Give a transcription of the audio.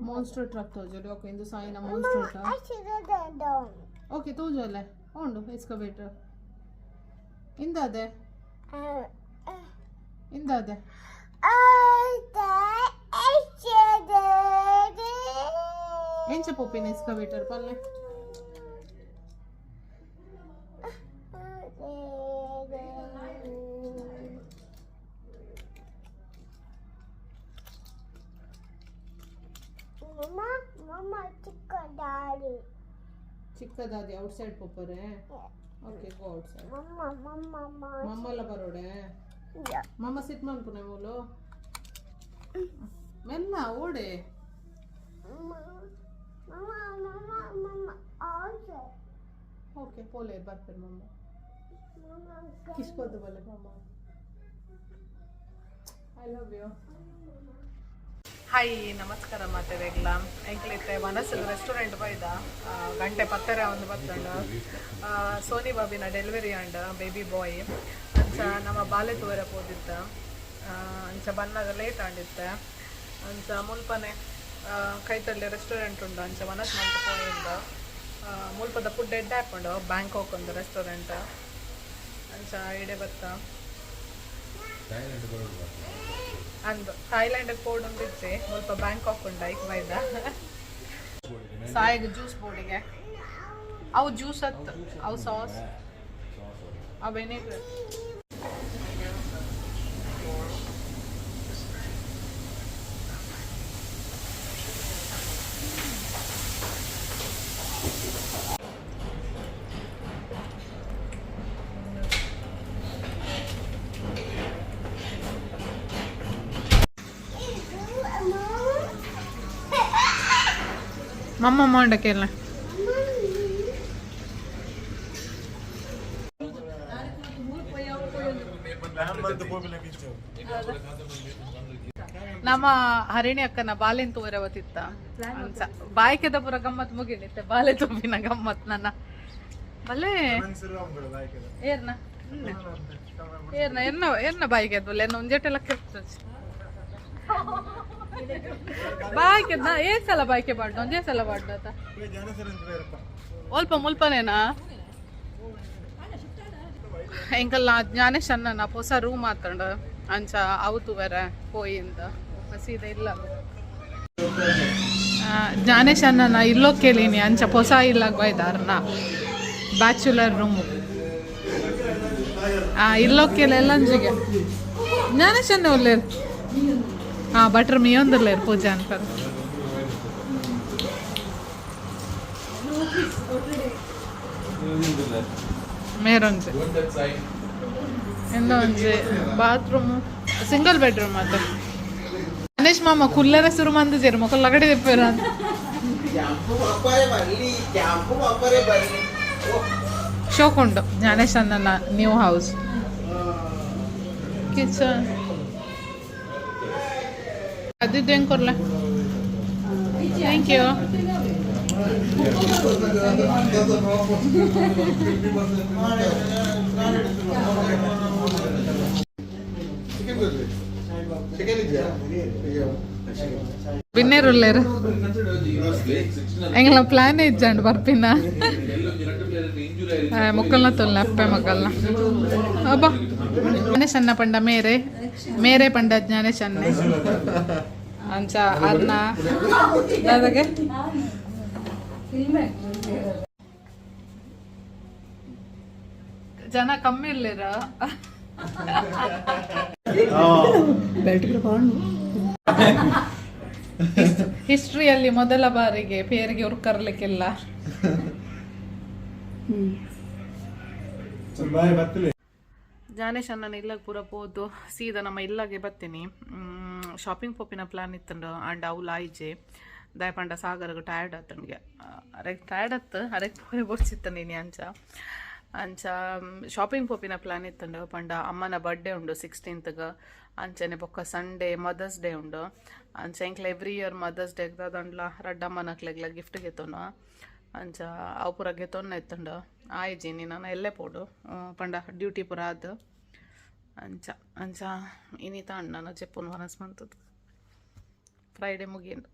Monster truck ತೋಜೋಡು. Okay, ಇಂದು ಸಾಯಿನ monster truck. Okay, ತೋಜೋಲೆ ಉಂಡು ಎಕ್ಸ್ಕವೇಟರ್. ಇಂದಾದೆ ಇಂದಾದೆ? ಎಂಚ ಪೋಪಿನ ಎಕ್ಸ್ಕವೇಟರ್ ಪಲ್ಲೆ? Mama, mama, ಚಿಕ್ಕ ದಾರಿ. ಚಿಕ್ಕದಾದಿ ಔಟ್ ಸೈಡ್ ಪೋಪರೆ. Okay, go outside. ಮಮ್ಮ ಮಮ್ಮ. ಮಮ್ಮಲ್ಲ ಬರೋಡೆ. ಮಮ್ಮ ಸಿಟ್ ಮನ್ಪುನೆ ಮೂಲು ಮೆಲ್ಲ ಓಡೆ. ಮಮ್ಮ ಮಮ್ಮ ಮಮ್ಮ ಔಟ್. ಓಕೆ, ಪೋಲೆ ಬರ್ಪೇರು ಮಮ್ಮ. ಮಮ್ಮ. ಕಿಸ್ಕೊದ್ದು ಬಲ್ಲೆ ಮಮ್ಮ. I love you. Hi, ನಮಸ್ಕಾರ ಮಾತೆರೆಗ್ಲ. ಎಂಕ್ಲಿತ್ತೆ ಮನಸ್ಸು ರೆಸ್ಟೋರೆಂಟ್ ಬೈದ. ಗಂಟೆ ಪತ್ತೆರೆ ಒಂದು ಬತ್ತಂಡ. ಸೋನಿ ಬಾಬಿನ ಡೆಲಿವರಿ ಅಂಡ್, ಬೇಬಿ ಬಾಯ್. ಅಂಚ ನಮ್ಮ ಬಾಲೆ ತೂವರೆ ಪೋದಿತ್ತ. ಅಂಚ ಬನ್ನಾಗ ಲೇಟ್ ಆಂಡಿತ್ತೆ. ಅಂಚ ಮುಲ್ಪನೆ ಕೈತಲ್ಲಿ ರೆಸ್ಟೋರೆಂಟ್ ಉಂಡು, ಅಂಚ ಮನಸ್ಸು ಮಂತ್ ಪೋಯಿಂದ. ಮುಲ್ಪದ ಫುಡ್ ಎಡ್ಡೆ ಹಾಕೊಂಡು, ಬ್ಯಾಂಕಾಕ್ ಒಂದು ರೆಸ್ಟೋರೆಂಟ್. ಅಂಚ ಇಡೆ ಬತ್ತ. ಅಂದ್ ಥಾಯ್ಲ್ಯಾಂಡ್ ಪೋಡೊಂದಿಜ್ಜೆ, ಮುಲ್ಪ ಬ್ಯಾಂಕಾಕ್ ಉಂಡ ಐಕ್ ಬೈದ. ಸಾಯಿಗ್ ಜ್ಯೂಸ್ ಬೋಡಿಗೆ. ಅವು ಜ್ಯೂಸ್ ಅತ್, ಅವು ಸಾಸ್, ಅವು ವೆನಿಗರ್. ಮಮ್ಮ ಮಾಡಕ್ಕೆಲ್ಲ. ನಮ್ಮ ಹರಿಣಿ ಅಕ್ಕನ ಬಾಲೆನ್ ತೋರವತಿತ್ತ. ಅಂಚ ಬಾಯ್ಕೆದ ಪುರ ಗಮ್ಮತ್ ಮುಗಿಲಿತ್ತೆ, ಬಾಲೆ ತುಂಬಿನ ಗಮ್ಮತ್ ನನ್ನ ಬಲ್ಲೆ. ಏರ್ನ ಏರ್ನ ಎನ್ನ ಎನ್ನ ಬಾಯಿಗೆ ಅದು ಎನ್ನ ಒಂಜೆಟೆಲ್ಲ ಕೆರ್ತದೆ. ಬಾಯ್ಕೆ ಏನ್ ಸಲ ಬಾಯ್ಕೆ ಬಾಡ್ದು, ಒಂದೇ ಸಲ ಬಾಡ್ದು ಆತ. ಒಲ್ಪ ಮುಲ್ಪನೇನಾ? ಎಂಕಲ್ನ ಜ್ಞಾನೇಶ್ ಅಣ್ಣನ ಹೊಸ ರೂಮ್ ಆತಂಡ. ಅಂಚ ಅವು ತೂವೆರೆ ಪೋಯಿಂದ ಸೀದಾ ಇಲ್ಲ. ಜ್ಞಾನೇಶ್ ಅಣ್ಣನ ಇಲ್ಲೋ ಕೇಳಿನಿ. ಅಂಚ ಹೊಸ ಇಲ್ಲ ಬೈದಾರನ ಬ್ಯಾಚುಲರ್ ರೂಮು. ಇಲ್ಲೋ ಕೇಳಿ ಎಲ್ಲಂಜಿಗೆ ಜ್ಞಾನೇಶ್ ಅಣ್ಣ ಒಲ್ಲೇರು. ಹಾಂ, ಬಟ್ರ್ ಮೀಯೊಂದುಲ್ಲೇರು ಪೂಜೆ ಅನ್ಪರ್. ಮೇರೊಂಜಿ ಎಂದ ಒಂಜಿ ಬಾತ್ರೂಮ್, ಸಿಂಗಲ್ ಬೆಡ್ರೂಮ್ ಆತ. ಗಣೇಶ್ ಮಾಮ ಕುಲ್ಲರ ಸುರು ಮಂದಿಜೇರು ಮೊಕಲ್ ಲಗಡೆ ತಿಪ್ಪೇರ. ಶೋಕ್ ಉಂಡು ಜ್ಞಾನೇಶ್ ಅಣ್ಣನ ನ್ಯೂ ಹೌಸ್. ಕಿಚನ್ ಅದಿದ್ದು ಹೆಂಗ್ ಕೊರ್ಲೆ? Thank you. ಬಿನ್ನೇರುಲ್ಲೇರು. ಎಂಗ್ಲ ಪ್ಲಾನ್ ಇಜ್ಜಂಡ್ ಬರ್ಪಿನ. ಮೊಕ್ಕಲ್ನ ತೊಲ್ನ ಅಪ್ಪೆ ಮಕ್ಕಲ್ನ. ಅಬ್ಬ, ಜ್ಞಾನೇಶ್ ಅಣ್ಣ ಪಂಡ ಮೇರೆ ಮೇರೆ ಪಂಡ ಜ್ಞಾನೇಶ್ ಅಣ್ಣೆ. ಅಂಚ ಅರ್ನ ದಾದಾಗೆ ಜನ ಕಮ್ಮಿ ಇರ್ಲಿರ. ಹಿಸ್ಟ್ರಿಯಲ್ಲಿ ಮೊದಲ ಬಾರಿಗೆ ಪೇರಿಗೆ ಉರ್ಕರ್ಲಿಕ್ಕಿಲ್ಲ. ಜ್ಞಾನೇಶ್ ಅಣ್ಣನ ಇಲ್ಲಗ್ ಪೂರ ಪೋದು ಸೀದಾ ನಮ್ಮ ಇಲ್ಲಗೆ ಬತ್ತೀನಿ. ಶಾಪಿಂಗ್ ಪೋಪಿನ ಪ್ಲಾನ್ ಇತ್ತಂಡು, ಅಂಡ್ ಅವು ಲಾಯ್ಜೆ. ದಾಯ ಪಂಡ ಸಾಗರಗ್ ಟಯರ್ಡ್ ಆತನಿಗೆ. ಅರೆಗ್ ಟಯರ್ಡ್ ಅತ್ತು, ಅರೆಗ್ ಪೋರೆ ಬೋಡ್ಚಿತ್ತ ನೀನಿ. ಅಂಚ ಅಂಚ ಶಾಪಿಂಗ್ ಪೋಪಿನ ಪ್ಲಾನ್ ಇತ್ತಂಡು. ಪಂಡ ಅಮ್ಮನ ಬರ್ಡೇ ಉಂಡು 16ತ್ಗೆ. ಅಂಚನೆ ಬೊಕ್ಕ ಸಂಡೇ ಮದರ್ಸ್ ಡೇ ಉಂಡು. ಅಂಚ ಎಂಕ್ಲ ಎವ್ರಿ ಇಯರ್ ಮದರ್ಸ್ ಡೇ ದಾದಂಡ್ಲ ರಡ್ಡಮ್ಮನಕ್ಲೆಗ್ಲ ಗಿಫ್ಟ್ ಗೆತೊನು. ಅಂಚ ಅವು ಪೂರ ಗೆತೊನ್ನ ಇತ್ತಂಡು. ಆಯ್ಜಿ ನೀ ನಾನು ಎಲ್ಲೇ ಪೋಡು. ಪಂಡ ಡ್ಯೂಟಿ ಪೂರ ಅದು. ಅಂಚ ಅಂಚ ಇನಿತ ಅಣ್ಣನ ಜೆಪ್ಪುನು ವನಸ್ ಮಂತದ್ದು. ಫ್ರೈಡೆ ಮುಗಿಂಡು.